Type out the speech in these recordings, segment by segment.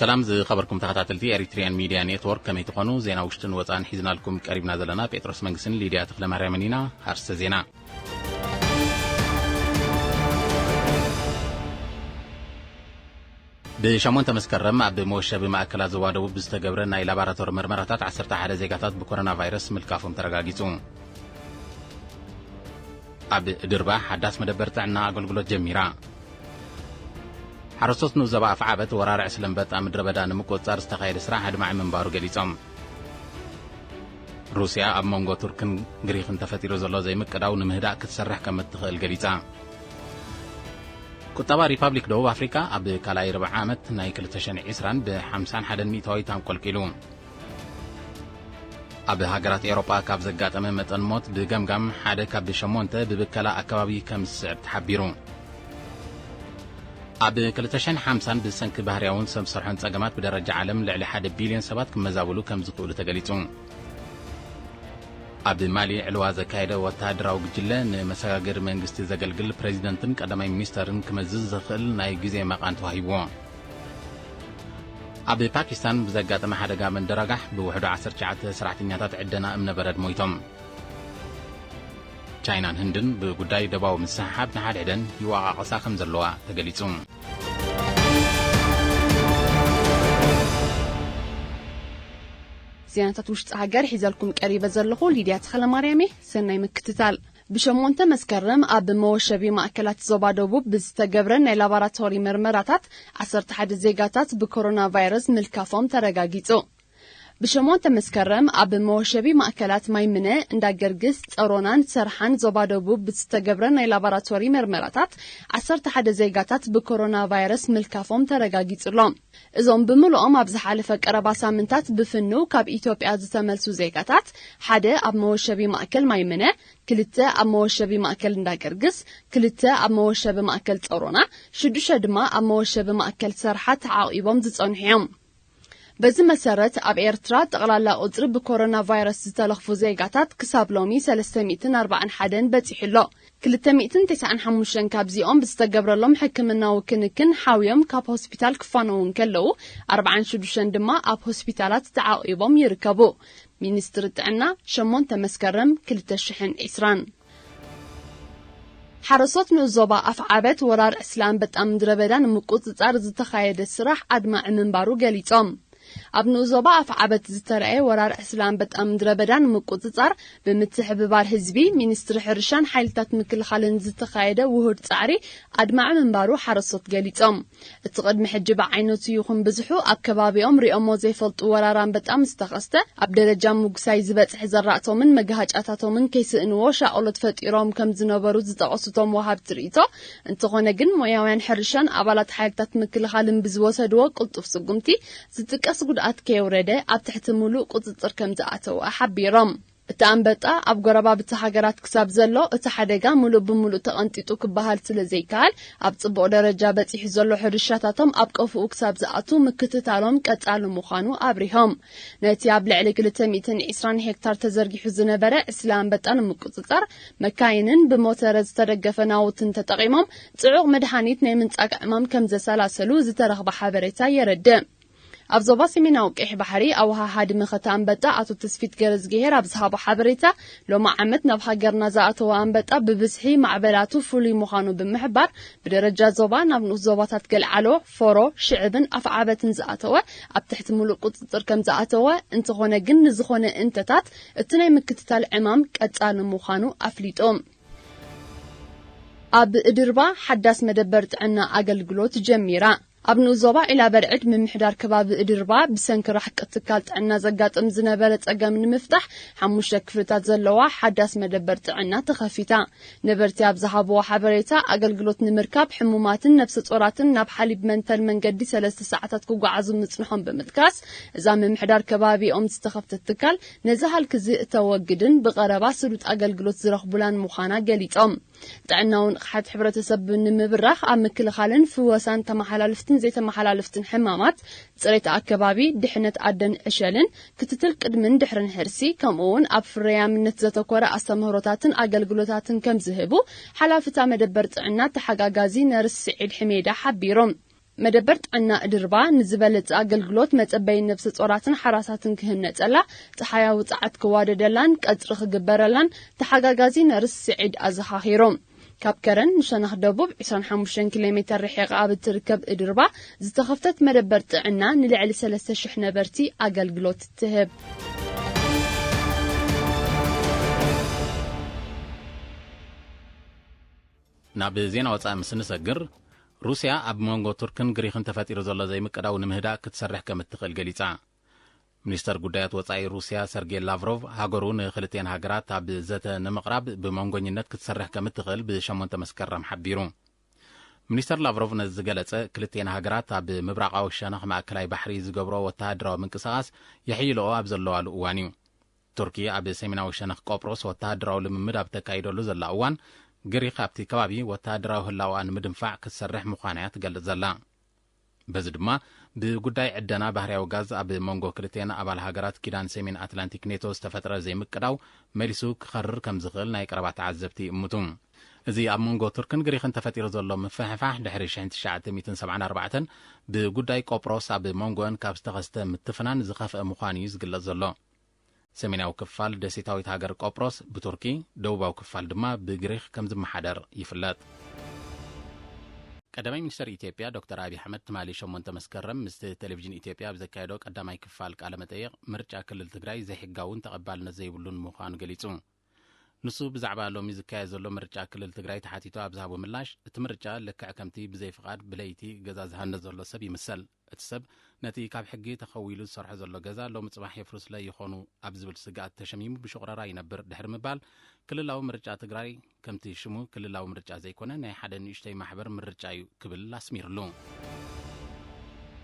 ሰላም ዝኸበርኩም ተኸታተልቲ ኤሪትሪያን ሚድያ ኔትወርክ፣ ከመይ ትኾኑ? ዜና ውሽጥን ወፃን ሒዝናልኩም ቀሪብና ዘለና ጴጥሮስ መንግስትን ሊድያ ተኽለ ማርያምን ኢና። ኣርስተ ዜና። ብሸሞንተ መስከረም ኣብ መወሸቢ ማእከላት ዞባ ደቡብ ብዝተገብረ ናይ ላባራቶሪ መርመራታት ዓሰርተ ሓደ ዜጋታት ብኮሮና ቫይረስ ምልካፎም ተረጋጊጹ። ኣብ ድርባ ሓዳስ መደበር ጥዕና ኣገልግሎት ጀሚራ። ሓረስቶት ንኡስ ዞባ ኣፍዓበት ወራር ዕስለ ኣንበጣ ምድረ በዳ ንምቁጽጻር ዝተኻየደ ስራሕ ኣድማዒ ምንባሩ ገሊጾም። ሩስያ ኣብ መንጎ ቱርክን ግሪኽን ተፈጢሩ ዘሎ ዘይምቅዳው ንምህዳእ ክትሰርሕ ከም እትኽእል ገሊጻ። ቁጠባ ሪፓብሊክ ደቡብ ኣፍሪካ ኣብ ካልኣይ ርብዓ ዓመት ናይ ክልተ ሽሕን ዕስራን ብ ሓምሳን ሓደን ሚእታዊት ኣንቆልቂሉ። ኣብ ሃገራት ኤውሮጳ ካብ ዘጋጠመ መጠን ሞት ብገምጋም ሓደ ካብ ሸሞንተ ብብከላ ኣከባቢ ከም ዝስዕብ ተሓቢሩ። ኣብ ክልተ ሽሕን ሓምሳን ብሰንኪ ባህርያውን ሰብ ሰርሖን ጸገማት ብደረጃ ዓለም ልዕሊ ሓደ ቢልዮን ሰባት ክመዛብሉ ከም ዝኽእሉ ተገሊጹ። ኣብ ማሊ ዕልዋ ዘካየደ ወተሃደራዊ ጉጅለ ንመሰጋገሪ መንግስቲ ዘገልግል ፕሬዚደንትን ቀዳማይ ሚኒስተርን ክመዝዝ ዘኽእል ናይ ግዜ መቓን ተዋሂብዎ። ኣብ ፓኪስታን ብዘጋጠመ ሓደጋ መንደራጋሕ ብውሕዱ ዓሰርተ ትሽዓተ ሰራሕተኛታት ዕደና እምነበረድ ሞይቶም። ቻይናን ህንድን ብጉዳይ ደባዊ ምስሕሓብ ንሓድሕደን ይወቓቐሳ ከም ዘለዋ ተገሊጹ። ዜናታት ውሽጢ ሃገር ሒዘልኩም ቀሪበ ዘለኹ ሊድያ ተኽለማርያም እየ። ሰናይ ምክትታል። ብሸሞንተ መስከረም ኣብ መወሸቢ ማእከላት ዞባ ደቡብ ብዝተገብረ ናይ ላባራቶሪ መርመራታት ዓሰርተ ሓደ ዜጋታት ብኮሮና ቫይረስ ምልካፎም ተረጋጊጹ። ብሸሞንተ መስከረም ኣብ መወሸቢ ማእከላት ማይምነ፣ እንዳገርግስ፣ ጸሮናን ሰርሓን ዞባ ደቡብ ብዝተገብረ ናይ ላባራቶሪ መርመራታት ዓሰርተ ሓደ ዜጋታት ብኮሮና ቫይረስ ምልካፎም ተረጋጊጹ ኣሎ። እዞም ብምልኦም ኣብ ዝሓለፈ ቀረባ ሳምንታት ብፍንው ካብ ኢትዮጵያ ዝተመልሱ ዜጋታት፣ ሓደ ኣብ መወሸቢ ማእከል ማይምነ፣ ክልተ ኣብ መወሸቢ ማእከል እንዳገርግስ፣ ክልተ ኣብ መወሸቢ ማእከል ጸሮና፣ ሽዱሽተ ድማ ኣብ መወሸቢ ማእከል ሰርሓ ተዓቒቦም ዝጸንሑ እዮም። በዚ መሰረት ኣብ ኤርትራ ጠቕላላ ቁጽሪ ብኮሮና ቫይረስ ዝተለኽፉ ዜጋታት ክሳብ ሎሚ ሰለስተ ሚእትን ኣርባዓን ሓደን በጺሑ ኣሎ። ክልተ ሚእትን ተስዓን ሓሙሽተን ካብዚኦም ብዝተገብረሎም ሕክምናዊ ክንክን ሓውዮም ካብ ሆስፒታል ክፋነዉ እንከለዉ፣ ኣርባዓን ሽዱሽተን ድማ ኣብ ሆስፒታላት ተዓቒቦም ይርከቡ። ሚኒስትሪ ጥዕና፣ ሸሞንተ መስከረም ክልተ ሽሕን ዕስራን። ሓረስቶት ንኡስ ዞባ ኣፍዓበት ወራር ዕስለ ኣንበጣ ምድረ በዳ ንምቁጽጻር ዝተኻየደ ስራሕ ኣድማዒ ምንባሩ ገሊጾም። ኣብ ንኡስ ዞባ ኣፍዓበት ዝተረኣየ ወራር ዕስለ ኣንበጣ ምድረ በዳ ንምቁጽጻር ብምትሕብባር ህዝቢ፣ ሚኒስትሪ ሕርሻን ሓይልታት ምክልኻልን ዝተኻየደ ውሁድ ጻዕሪ ኣድማዒ ምንባሩ ሓረስቶት ገሊጾም። እቲ ቅድሚ ሕጂ ብዓይነቱ ይኹን ብዝሑ ኣብ ከባቢኦም ሪኦሞ ዘይፈልጡ ወራር ኣንበጣ ምስ ተኸስተ፣ ኣብ ደረጃ ምጉሳይ ዝበጽሕ ዘራእቶምን መጋሃጫታቶምን ከይስእንዎ ሻቕሎት ፈጢሮም ከም ዝነበሩ ዝጠቐሱ እቶም ወሃብቲ ርእይቶ፣ እንተኾነ ግን ሞያውያን ሕርሻን ኣባላት ሓይልታት ምክልኻልን ብዝወሰድዎ ቅልጡፍ ስጉምቲ ዝጥቀስ ጉድኣት ከየውረደ ኣብ ትሕቲ ምሉእ ቁጽጽር ከም ዝኣተወ ሓቢሮም። እቲ ኣንበጣ ኣብ ጎረባብቲ ሃገራት ክሳብ ዘሎ፣ እቲ ሓደጋ ምሉእ ብምሉእ ተቐንጢጡ ክበሃል ስለ ዘይከኣል፣ ኣብ ጽቡቕ ደረጃ በጺሑ ዘሎ ሕርሻታቶም ኣብ ቀፍኡ ክሳብ ዝኣቱ ምክትታሎም ቀጻሊ ምዃኑ ኣብሪሆም። ነቲ ኣብ ልዕሊ ክልተ ሚእትን ዕስራን ሄክታር ተዘርጊሑ ዝነበረ ዕስለ ኣንበጣ ንምቁጽጻር፣ መካይንን ብሞተረ ዝተደገፈ ናውትን ተጠቒሞም ጽዑቕ መድሃኒት ናይ ምንጻግ ዕማም ከም ዘሰላሰሉ ዝተረኽበ ሓበሬታ የረድእ። ኣብ ዞባ ሰሜናዊ ቀይሕ ባሕሪ ኣወሃሃዲ መኸተ ኣንበጣ ኣቶ ተስፊት ገረዝግሄር ኣብ ዝሃቦ ሓበሬታ፣ ሎሚ ዓመት ናብ ሃገርና ዝኣተወ ኣንበጣ ብብዝሒ ማዕበላቱ ፍሉይ ምዃኑ ብምሕባር፣ ብደረጃ ዞባ ናብ ንኡስ ዞባታት ገልዓሎ፣ ፎሮ፣ ሽዕብን ኣፍዓበትን ዝኣተወ ኣብ ትሕቲ ምሉእ ቁጽጽር ከም ዝኣተወ፣ እንተኾነ ግን ንዝኾነ እንተታት እቲ ናይ ምክትታል ዕማም ቀጻሊ ምዃኑ ኣፍሊጡ። ኣብ እድርባ ሓዳስ መደበር ጥዕና ኣገልግሎት ጀሚራ። ኣብ ንኡስ ዞባ ዒላ በርዕድ ምምሕዳር ከባቢ እድርባ ብሰንኪ ራሕቂ ትካል ጥዕና ዘጋጥም ዝነበረ ጸገም ንምፍታሕ ሓሙሽተ ክፍልታት ዘለዋ ሓዳስ መደበር ጥዕና ተኸፊታ። ነበርቲ ኣብ ዝሃብዎ ሓበሬታ፣ ኣገልግሎት ንምርካብ ሕሙማትን ነፍሰ ጾራትን ናብ ሓሊብ መንተል መንገዲ ሰለስተ ሰዓታት ክጓዓዙ ምጽንሖም ብምጥቃስ፣ እዛ ምምሕዳር ከባቢኦም ዝተኸፍተት ትካል ነዚ ሃልኪ እዚ እተወግድን ብቐረባ ስሉጥ ኣገልግሎት ዝረኽቡላን ምዃና ገሊጾም። ጥዕናዊ ንቕሓት ሕብረተሰብ ንምብራኽ ኣብ ምክልኻልን ፍወሳን ተመሓላልፍትን ዘይተመሓላልፍትን ሕማማት፣ ጽሬት ኣከባቢ፣ ድሕነት ኣደን ዕሸልን፣ ክትትል ቅድምን ድሕርን ሕርሲ፣ ከምኡ እውን ኣብ ፍርያምነት ዘተኮረ ኣስተምህሮታትን ኣገልግሎታትን ከም ዝህቡ ሓላፊ እታ መደበር ጥዕና ተሓጋጋዚ ነርስ ስዒድ ሕሜዳ ሓቢሮም። መደበር ጥዕና እድርባ ንዝበለጸ ኣገልግሎት መጸበይ ነብሰ ጾራትን ሓራሳትን ክህነጸላ፣ ጸሓያዊ ጸዓት ክዋደደላን ቀጽሪ ክግበረላን ተሓጋጋዚ ነርስ ስዒድ ኣዘኻኺሩ። ካብ ከረን ንሸነኽ ደቡብ ዕስራን ሓሙሽተን ኪሎ ሜተር ርሒቓ ኣብ እትርከብ እድርባ ዝተኸፍተት መደበር ጥዕና ንልዕሊ ሰለስተ ሽሕ ነበርቲ ኣገልግሎት ትህብ። ናብ ዜና ወጻኢ ምስ ንሰግር፣ ሩስያ ኣብ መንጎ ቱርክን ግሪኽን ተፈጢሩ ዘሎ ዘይምቅዳው ንምህዳእ ክትሰርሕ ከም እትኽእል ገሊጻ። ሚኒስተር ጉዳያት ወጻኢ ሩስያ ሰርጌይ ላቭሮቭ፣ ሃገሩ ንክልቲኤን ሃገራት ኣብ ዘተ ንምቕራብ ብመንጎኝነት ክትሰርሕ ከም እትኽእል ብሸሞንተ መስከረም ሓቢሩ። ሚኒስተር ላቭሮቭ ነዚ ዝገለጸ፣ ክልቲኤን ሃገራት ኣብ ምብራቓዊ ሸነኽ ማእከላይ ባሕሪ ዝገብሮ ወተሃደራዊ ምንቅስቓስ የሕይልኦ ኣብ ዘለዋሉ እዋን እዩ። ቱርኪ ኣብ ሰሜናዊ ሸነኽ ቆጵሮስ ወተሃደራዊ ልምምድ ኣብ ተካይደሉ ዘላ እዋን፣ ግሪኽ ኣብቲ ከባቢ ወተሃደራዊ ህላወኣ ንምድንፋዕ ክትሰርሕ ምዃና እያ ትገልጽ ዘላ። በዚ ድማ፣ ብጉዳይ ዕደና ባህርያዊ ጋዝ ኣብ መንጎ ክልቲኤን ኣባል ሃገራት ኪዳን ሰሜን ኣትላንቲክ ኔቶ ዝተፈጥረ ዘይምቅዳው መሊሱ ክኸርር ከም ዝኽእል ናይ ቀረባ ተዓዘብቲ ይእምቱ። እዚ ኣብ መንጎ ቱርክን ግሪኽን ተፈጢሩ ዘሎ ምፍሕፋሕ፣ ድሕሪ ሽሕን ትሽዓተ ሚእትን ሰብዓን ኣርባዕተን ብጉዳይ ቆጵሮስ ኣብ መንጎአን ካብ ዝተኸስተ ምትፍናን ዝኸፍአ ምዃኑ እዩ ዝግለጽ ዘሎ። ሰሜናዊ ክፋል ደሴታዊት ሃገር ቆጵሮስ ብቱርኪ፣ ደቡባዊ ክፋል ድማ ብግሪኽ ከም ዝመሓደር ይፍለጥ። ቀዳማይ ሚኒስተር ኢትዮጵያ ዶክተር ኣብይ ኣሕመድ ትማሊ ሸሞንተ መስከረም ምስቲ ቴሌቪዥን ኢትዮጵያ ኣብ ዘካየዶ ቀዳማይ ክፋል ቃለ መጠይቕ፣ ምርጫ ክልል ትግራይ ዘይሕጋውን ተቐባልነት ዘይብሉን ምዃኑ ገሊጹ። ንሱ ብዛዕባ ሎሚ ዝካየድ ዘሎ ምርጫ ክልል ትግራይ ተሓቲቱ ኣብ ዝሃቦ ምላሽ፣ እቲ ምርጫ ልክዕ ከምቲ ብዘይፍቓድ ብለይቲ ገዛ ዝሃንጽ ዘሎ ሰብ ይምሰል። እቲ ሰብ ነቲ ካብ ሕጊ ተኸዊሉ ዝሰርሖ ዘሎ ገዛ ሎሚ ጽባሕ የፍርስለይ ይኾኑ ኣብ ዝብል ስግኣት ተሸሚሙ ብሽቑረራ ይነብር ድሕሪ ምባል፣ ክልላዊ ምርጫ ትግራይ ከምቲ ሽሙ ክልላዊ ምርጫ ዘይኮነ ናይ ሓደ ንእሽተይ ማሕበር ምርጫ እዩ ክብል ኣስሚርሉ።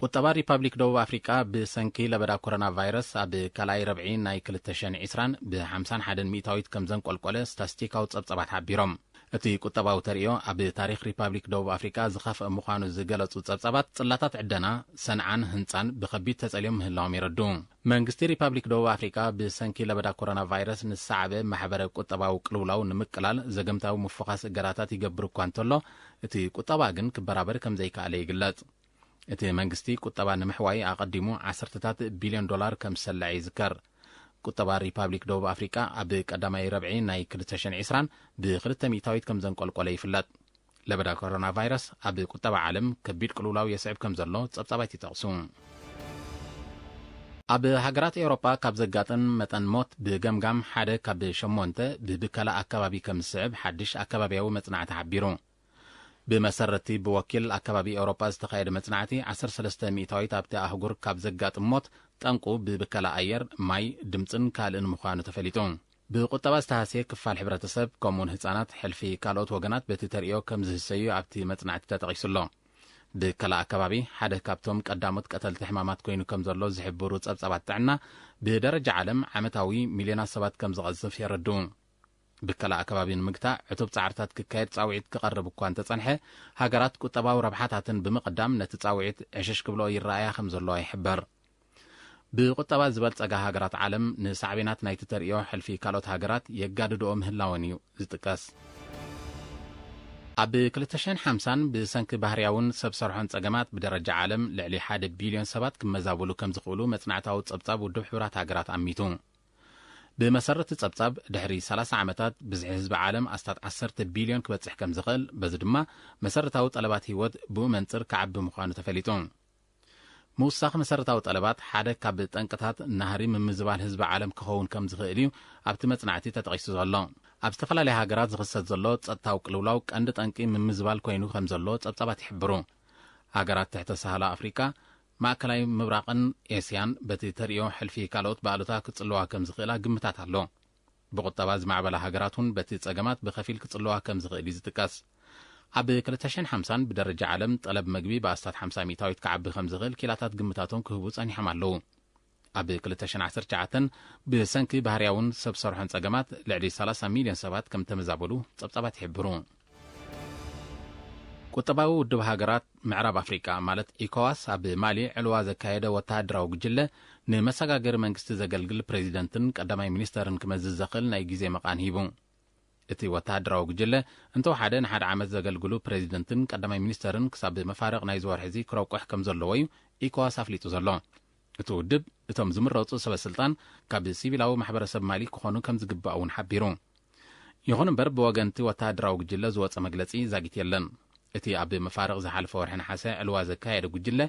ቁጠባ ሪፓብሊክ ደቡብ ኣፍሪቃ ብሰንኪ ለበዳ ኮሮና ቫይረስ ኣብ ካልኣይ ረብዒ ናይ ክልተ ሽሕን ዕስራን ብ ሓምሳን ሓደን ሚእታዊት ከም ዘንቆልቆለ ስታስቲካዊ ጸብጸባት ሓቢሮም። እቲ ቁጠባዊ ተርእዮ ኣብ ታሪኽ ሪፓብሊክ ደቡብ ኣፍሪቃ ዝኸፍአ ምዃኑ ዝገለጹ ጸብጻባት፣ ጽላታት ዕደና፣ ሰንዓን ህንጻን ብኸቢድ ተጸልዮም ምህላዎም የረድኡ። መንግስቲ ሪፓብሊክ ደቡብ ኣፍሪቃ ብሰንኪ ለበዳ ኮሮና ቫይረስ ንዝሰዓበ ማሕበረ ቁጠባዊ ቅልውላው ንምቅላል ዘገምታዊ ምፍዃስ እገዳታት ይገብር እኳ እንተሎ፣ እቲ ቁጠባ ግን ክበራበር ከም ዘይከኣለ ይግለጽ። እቲ መንግስቲ ቁጠባ ንምሕዋይ ኣቐዲሙ ዓሰርተታት ቢልዮን ዶላር ከም ዝሰለዐ ይዝከር። ቁጠባ ሪፓብሊክ ደቡብ ኣፍሪቃ ኣብ ቀዳማይ ረብዒ ናይ ክልተ ሽሕን ዕስራን ብክልተ ሚእታዊት ከም ዘንቆልቆለ ይፍለጥ። ለበዳ ኮሮና ቫይረስ ኣብ ቁጠባ ዓለም ከቢድ ቅልውላው የስዕብ ከም ዘሎ ጸብጻባት ይጠቕሱ። ኣብ ሃገራት ኤውሮጳ ካብ ዘጋጥም መጠን ሞት ብገምጋም ሓደ ካብ ሸሞንተ ብብከላ ኣከባቢ ከም ዝስዕብ ሓድሽ ኣከባብያዊ መጽናዕቲ ሓቢሩ። ብመሰረቲ ብወኪል ኣከባቢ ኤውሮጳ ዝተኻየደ መጽናዕቲ፣ ዓሰርተ ሰለስተ ሚእታዊት ኣብቲ ኣህጉር ካብ ዘጋጥም ሞት ጠንቁ ብብከላ ኣየር፣ ማይ፣ ድምጽን ካልእን ምዃኑ ተፈሊጡ። ብቁጠባ ዝተሃስየ ክፋል ሕብረተሰብ፣ ከምኡውን ህጻናት፣ ሕልፊ ካልኦት ወገናት በቲ ተርእዮ ከም ዝህሰዩ ኣብቲ መጽናዕቲ ተጠቒሱ ኣሎ። ብከላ ኣከባቢ ሓደ ካብቶም ቀዳሞት ቀተልቲ ሕማማት ኮይኑ ከም ዘሎ ዝሕብሩ ጸብጻባት ጥዕና፣ ብደረጃ ዓለም ዓመታዊ ሚልዮናት ሰባት ከም ዝቐዝፍ የረድኡ። ብከላ ኣከባቢ ንምግታእ ዕቱብ ጻዕርታት ክካየድ ጻውዒት ክቐርብ እኳ እንተጸንሐ፣ ሃገራት ቁጠባዊ ረብሓታትን ብምቕዳም ነቲ ጻውዒት ዕሽሽ ክብልኦ ይረኣያ ከም ዘለዋ ይሕበር። ብቁጠባ ዝበልጸጋ ሃገራት ዓለም ንሳዕቤናት ናይቲ ተርእዮ ሕልፊ ካልኦት ሃገራት የጋድድኦ ምህላወን እዩ ዝጥቀስ። ኣብ ክልተ ሽሕን ሓምሳን ብሰንኪ ባህርያውን ሰብ ሰርሖን ጸገማት ብደረጃ ዓለም ልዕሊ ሓደ ቢልዮን ሰባት ክመዛበሉ ከም ዝኽእሉ መጽናዕታዊ ጸብጻብ ውድብ ሕቡራት ሃገራት ኣሚቱ። ብመሰረት ጸብጻብ፣ ድሕሪ ሰላሳ ዓመታት ብዝሒ ህዝቢ ዓለም ኣስታት ዓሰርተ ቢልዮን ክበጽሕ ከም ዝኽእል፣ በዚ ድማ መሰረታዊ ጠለባት ህይወት ብኡ መንጽር ክዓቢ ምዃኑ ተፈሊጡ። ምውሳኽ መሰረታዊ ጠለባት ሓደ ካብ ጠንቅታት ናህሪ ምምዝባል ህዝቢ ዓለም ክኸውን ከም ዝኽእል እዩ ኣብቲ መጽናዕቲ ተጠቒሱ ዘሎ። ኣብ ዝተፈላለያ ሃገራት ዝኽሰት ዘሎ ጸጥታዊ ቅልውላው ቀንዲ ጠንቂ ምምዝባል ኮይኑ ከም ዘሎ ጸብጻባት ይሕብሩ። ሃገራት ትሕተ ሳህላ ኣፍሪቃ፣ ማእከላይ ምብራቕን ኤስያን በቲ ተርእዮ ሕልፊ ካልኦት ብኣሉታ ክጽልዋ ከም ዝኽእላ ግምታት ኣሎ። ብቁጠባ ዝማዕበላ ሃገራት እውን በቲ ጸገማት ብኸፊል ክጽልዋ ከም ዝኽእል እዩ ዝጥቀስ። ኣብ ክልተ ሽሕን ሓምሳን ብደረጃ ዓለም ጠለብ መግቢ ብኣስታት ሓምሳ ሚእታዊት ክዓቢ ከም ዝኽእል ኪላታት ግምታቶም ክህቡ ጸኒሖም ኣለዉ። ኣብ ክልተ ሽሕን ዓሰርተ ትሽዓተን ብሰንኪ ባህርያውን ሰብ ሰርሖን ጸገማት ልዕሊ ሰላሳ ሚልዮን ሰባት ከም ተመዛበሉ ጸብጻባት ይሕብሩ። ቁጠባዊ ውድብ ሃገራት ምዕራብ ኣፍሪቃ ማለት ኢኮዋስ ኣብ ማሊ ዕልዋ ዘካየደ ወተሃደራዊ ጉጅለ ንመሰጋገሪ መንግስቲ ዘገልግል ፕሬዚደንትን ቀዳማይ ሚኒስተርን ክመዝዝ ዘኽእል ናይ ግዜ መቓን ሂቡ። እቲ ወተሃደራዊ ጉጅለ እንተወሓደ ንሓደ ዓመት ዘገልግሉ ፕሬዚደንትን ቀዳማይ ሚኒስተርን ክሳብ መፋርቕ ናይዚ ወርሒ እዚ ክረቁሕ ከም ዘለዎ እዩ ኢኮዋስ ኣፍሊጡ ዘሎ። እቲ ውድብ እቶም ዝምረፁ ሰበ ስልጣን ካብ ሲቪላዊ ማሕበረሰብ ማሊ ክኾኑ ከም ዝግባእ እውን ሓቢሩ። ይኹን እምበር ብወገንቲ ወተሃደራዊ ጉጅለ ዝወፀ መግለፂ ዛጊት የለን። እቲ ኣብ መፋርቕ ዝሓለፈ ወርሒ ነሓሰ ዕልዋ ዘካየደ ጉጅለ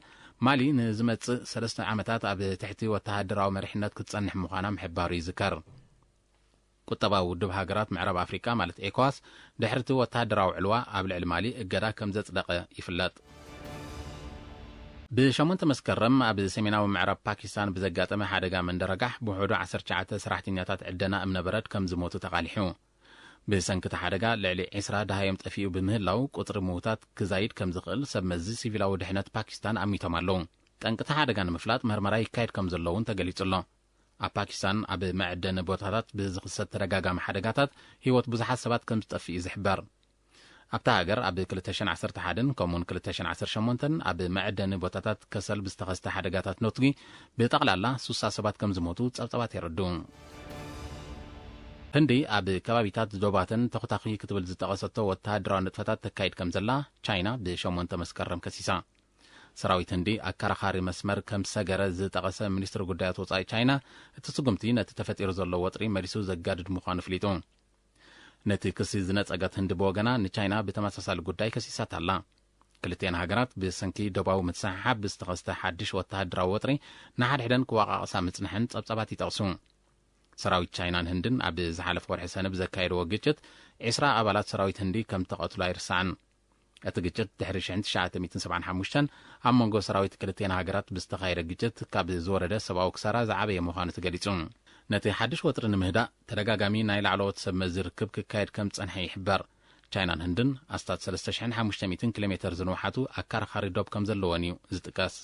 ማሊ ንዝመፅእ ሰለስተ ዓመታት ኣብ ትሕቲ ወተሃደራዊ መሪሕነት ክትፀንሕ ምዃና ምሕባሩ ይዝከር። ቁጠባዊ ውድብ ሃገራት ምዕራብ ኣፍሪቃ ማለት ኤኮዋስ ድሕሪ እቲ ወተሃደራዊ ዕልዋ ኣብ ልዕሊ ማሊ እገዳ ከም ዘጽደቐ ይፍለጥ። ብሸሞንተ መስከረም ኣብ ሰሜናዊ ምዕራብ ፓኪስታን ብዘጋጠመ ሓደጋ መንደረጋሕ ብውሕዱ ዓሰርተ ትሽዓተ ሰራሕተኛታት ዕደና እምነበረድ ከም ዝሞቱ ተቓሊሑ። ብሰንኪ እቲ ሓደጋ ልዕሊ ዕስራ ደሃዮም ጠፊኡ ብምህላው ቁጽሪ ምዉታት ክዛይድ ከም ዝኽእል ሰብ መዚ ሲቪላዊ ድሕነት ፓኪስታን ኣሚቶም ኣለዉ። ጠንቂ እቲ ሓደጋ ንምፍላጥ መርመራ ይካየድ ከም ዘሎ እውን ተገሊጹ ኣሎ። ኣብ ፓኪስታን ኣብ መዐደኒ ቦታታት ብዝኽሰት ተደጋጋሚ ሓደጋታት ህይወት ብዙሓት ሰባት ከም ዝጠፍእ እዩ ዝሕበር። ኣብታ ሃገር ኣብ ክልተ ሽሕን ዓሰርተ ሓደን ከምኡውን ክልተ ሽሕን ዓሰርተ ሸሞንተን ኣብ መዐደኒ ቦታታት ከሰል ብዝተኸስተ ሓደጋታት ነትጒ ብጠቕላላ ሱሳ ሰባት ከም ዝሞቱ ጸብጸባት የረድኡ። ህንዲ ኣብ ከባቢታት ዶባተን ተኹታኺ ክትብል ዝጠቐሰቶ ወተሃደራዊ ንጥፈታት ተካይድ ከም ዘላ ቻይና ብሸሞንተ መስከረም ከሲሳ። ሰራዊት ህንዲ ኣከራኻሪ መስመር ከም ሰገረ ዝጠቐሰ ሚኒስትሪ ጉዳያት ወጻኢ ቻይና፣ እቲ ስጉምቲ ነቲ ተፈጢሩ ዘሎ ወጥሪ መሊሱ ዘጋድድ ምዃኑ ኣፍሊጡ። ነቲ ክሲ ዝነጸገት ህንዲ ብወገና ንቻይና ብተመሳሳሊ ጉዳይ ከሲሳታ ኣላ። ክልቲኤን ሃገራት ብሰንኪ ዶባዊ ምትስሓሓብ ብዝተኸስተ ሓድሽ ወተሃደራዊ ወጥሪ ንሓድሕደን ክወቓቐሳ ምጽንሐን ጸብጻባት ይጠቕሱ። ሰራዊት ቻይናን ህንድን ኣብ ዝሓለፈ ወርሒ ሰነ ብዘካየድዎ ግጭት ዕስራ ኣባላት ሰራዊት ህንዲ ከም ተቐትሉ ኣይርሳዕን። እቲ ግጭት ድሕሪ ሽሕን ትሽዓተ ሚእትን ሰብዓን ሓሙሽተን ኣብ መንጎ ሰራዊት ክልቲኤን ሃገራት ብዝተኻየደ ግጭት ካብ ዝወረደ ሰብኣዊ ክሳራ ዝዓበየ ምዃኑ ተገሊጹ። ነቲ ሓድሽ ወጥሪ ንምህዳእ ተደጋጋሚ ናይ ላዕለዎት ሰብ መዚ ርክብ ክካየድ ከም ዝጸንሐ ይሕበር። ቻይናን ህንድን ኣስታት ሰለስተ ሽሕን ሓሙሽተ ሚእትን ኪሎ ሜተር ዝንውሓቱ ኣከራኻሪ ዶብ ከም ዘለወን እዩ ዝጥቀስ።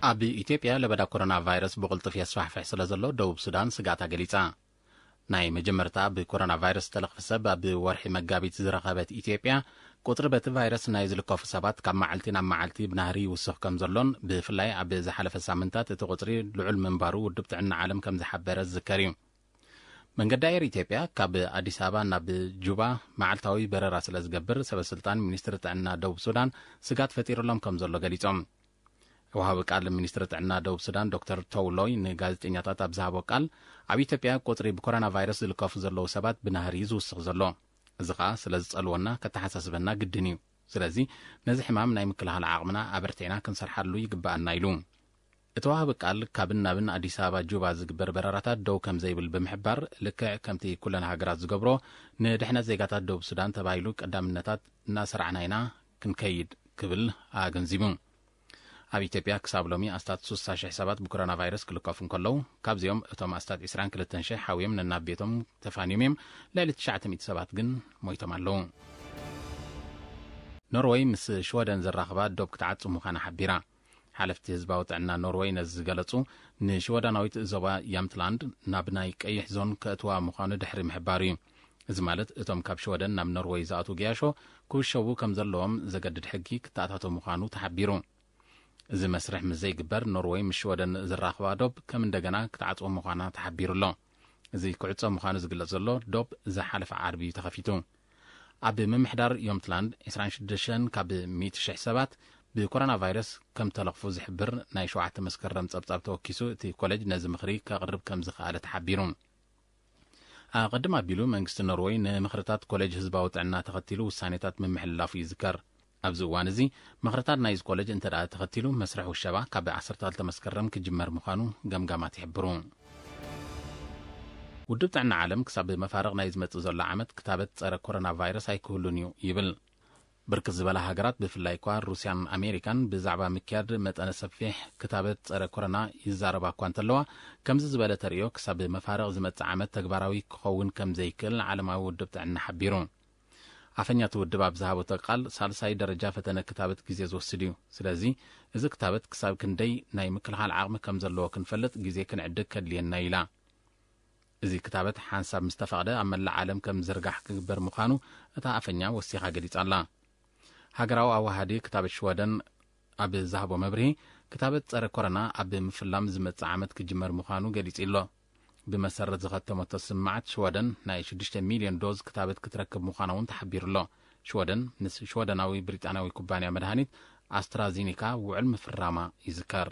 ኣብ ኢትዮጵያ ለበዳ ኮሮና ቫይረስ ብቕልጡፍ የስፋሕፍሕ ስለ ዘሎ ደቡብ ሱዳን ስግኣታ ገሊጻ። ናይ መጀመርታ ብኮሮና ቫይረስ ዝተለኽፈ ሰብ ኣብ ወርሒ መጋቢት ዝረኸበት ኢትዮጵያ፣ ቁጽሪ በቲ ቫይረስ ናይ ዝልከፉ ሰባት ካብ መዓልቲ ናብ መዓልቲ ብናህሪ ይውስኽ ከም ዘሎን ብፍላይ ኣብ ዝሓለፈ ሳምንታት እቲ ቁጽሪ ልዑል ምንባሩ ውድብ ጥዕና ዓለም ከም ዝሓበረ ዝዝከር እዩ። መንገዲ ኣየር ኢትዮጵያ ካብ ኣዲስ ኣበባ ናብ ጁባ መዓልታዊ በረራ ስለ ዝገብር ሰበ ስልጣን ሚኒስትሪ ጥዕና ደቡብ ሱዳን ስጋት ፈጢሩሎም ከም ዘሎ ገሊጾም። ወሃቢ ቃል ሚኒስትሪ ጥዕና ደቡብ ሱዳን ዶክተር ቶው ሎይ ንጋዜጠኛታት ኣብ ዝሃቦ ቃል፣ ኣብ ኢትዮጵያ ቁጽሪ ብኮሮና ቫይረስ ዝልከፉ ዘለዉ ሰባት ብናህሪ እዩ ዝውስኽ ዘሎ። እዚ ኸኣ ስለ ዝጸልወና ከተሓሳስበና ግድን እዩ። ስለዚ ነዚ ሕማም ናይ ምክልኻል ዓቕምና ኣበርቲዕና ክንሰርሓሉ ይግብኣና ኢሉ። እቲ ወሃቢ ቃል ካብን ናብን ኣዲስ ኣበባ ጁባ ዝግበር በረራታት ደው ከም ዘይብል ብምሕባር፣ ልክዕ ከምቲ ኩለን ሃገራት ዝገብሮ ንድሕነት ዜጋታት ደቡብ ሱዳን ተባሂሉ ቀዳምነታት እናሰርዓና ኢና ክንከይድ ክብል ኣገንዚቡ። ኣብ ኢትዮጵያ ክሳብ ሎሚ ኣስታት ስሳ ሽሕ ሰባት ብኮሮና ቫይረስ ክልከፉ እንከለዉ፣ ካብዚኦም እቶም ኣስታት ዕስራን ክልተን ሽሕ ሓውዮም ነናብ ቤቶም ተፋንዮም እዮም። ልዕሊ ትሽዓተ ሚእቲ ሰባት ግን ሞይቶም ኣለዉ። ኖርወይ ምስ ሽወደን ዘራኽባ ዶብ ክትዓጽ ምዃና ሓቢራ። ሓለፍቲ ህዝባዊ ጥዕና ኖርወይ ነዚ ዝገለጹ፣ ንሽወዳናዊት ዞባ ያምትላንድ ናብ ናይ ቀይሕ ዞን ከእትዋ ምዃኑ ድሕሪ ምሕባሩ እዩ። እዚ ማለት እቶም ካብ ሽወደን ናብ ኖርወይ ዝኣትዉ ገያሾ ክውሸቡ ከም ዘለዎም ዘገድድ ሕጊ ክተኣታቶ ምዃኑ ተሓቢሩ። እዚ መስርሕ ምስ ዘይግበር ኖርወይ ምስ ሽወደን ዝራኽባ ዶብ ከም እንደገና ክትዓጽዎ ምዃና ተሓቢሩ ኣሎ። እዚ ክዕጾ ምዃኑ ዝግለጽ ዘሎ ዶብ ዝሓለፈ ዓርቢ እዩ ተኸፊቱ። ኣብ ምምሕዳር ዮምትላንድ ዕስራን ሽዱሽተን ካብ ሚእቲ ሽሕ ሰባት ብኮሮና ቫይረስ ከም ተለኽፉ ዝሕብር ናይ ሸውዓተ መስከረም ጸብጻብ ተወኪሱ፣ እቲ ኮሌጅ ነዚ ምኽሪ ከቕርብ ከም ዝኸኣለ ተሓቢሩ። ኣቐድም ኣቢሉ መንግስቲ ኖርወይ ንምኽርታት ኮሌጅ ህዝባዊ ጥዕና ተኸቲሉ ውሳኔታት ምምሕልላፉ ይዝከር። ኣብዚ እዋን እዚ ምኽርታት ናይዚ ኮሌጅ እንተ ደኣ ተኸቲሉ መስርሕ ውሸባ ካብ ዓሰርተ ክልተ መስከረም ክጅመር ምዃኑ ገምጋማት ይሕብሩ። ውድብ ጥዕና ዓለም ክሳብ መፋርቕ ናይ ዝመጽእ ዘሎ ዓመት ክታበት ጸረ ኮሮና ቫይረስ ኣይክህሉን እዩ ይብል። ብርክት ዝበላ ሃገራት ብፍላይ እኳ ሩስያን ኣሜሪካን ብዛዕባ ምክያድ መጠነ ሰፊሕ ክታበት ጸረ ኮሮና ይዛረባ እኳ እንተለዋ፣ ከምዚ ዝበለ ተርእዮ ክሳብ መፋርቕ ዝመጽእ ዓመት ተግባራዊ ክኸውን ከም ዘይክእል ዓለማዊ ውድብ ጥዕና ሓቢሩ። ኣፈኛ እቲ ውድብ ኣብ ዝሃበቶ ቃል፣ ሳልሳይ ደረጃ ፈተነ ክታበት ግዜ ዝወስድ እዩ። ስለዚ እዚ ክታበት ክሳብ ክንደይ ናይ ምክልኻል ዓቕሚ ከም ዘለዎ ክንፈልጥ ግዜ ክንዕድግ ከድልየና ኢላ። እዚ ክታበት ሓንሳብ ምስ ተፈቕደ ኣብ መላእ ዓለም ከም ዝርጋሕ ክግበር ምዃኑ እታ ኣፈኛ ወሲኻ ገሊጻ ኣላ። ሃገራዊ ኣዋሃዲ ክታበት ሽወደን ኣብ ዝሃቦ መብርሂ፣ ክታበት ጸረ ኮረና ኣብ ምፍላም ዝመጽእ ዓመት ክጅመር ምዃኑ ገሊጹ ኣሎ። ብመሰረት ዝኸተመቶ ስምማዓት፣ ሽወደን ናይ ሽዱሽተ ሚልዮን ዶዝ ክታበት ክትረክብ ምዃና እውን ተሓቢሩ ኣሎ። ሽወደን ምስ ሽወደናዊ ብሪጣንያዊ ኩባንያ መድሃኒት ኣስትራዚኒካ ውዕል ምፍራማ ይዝከር።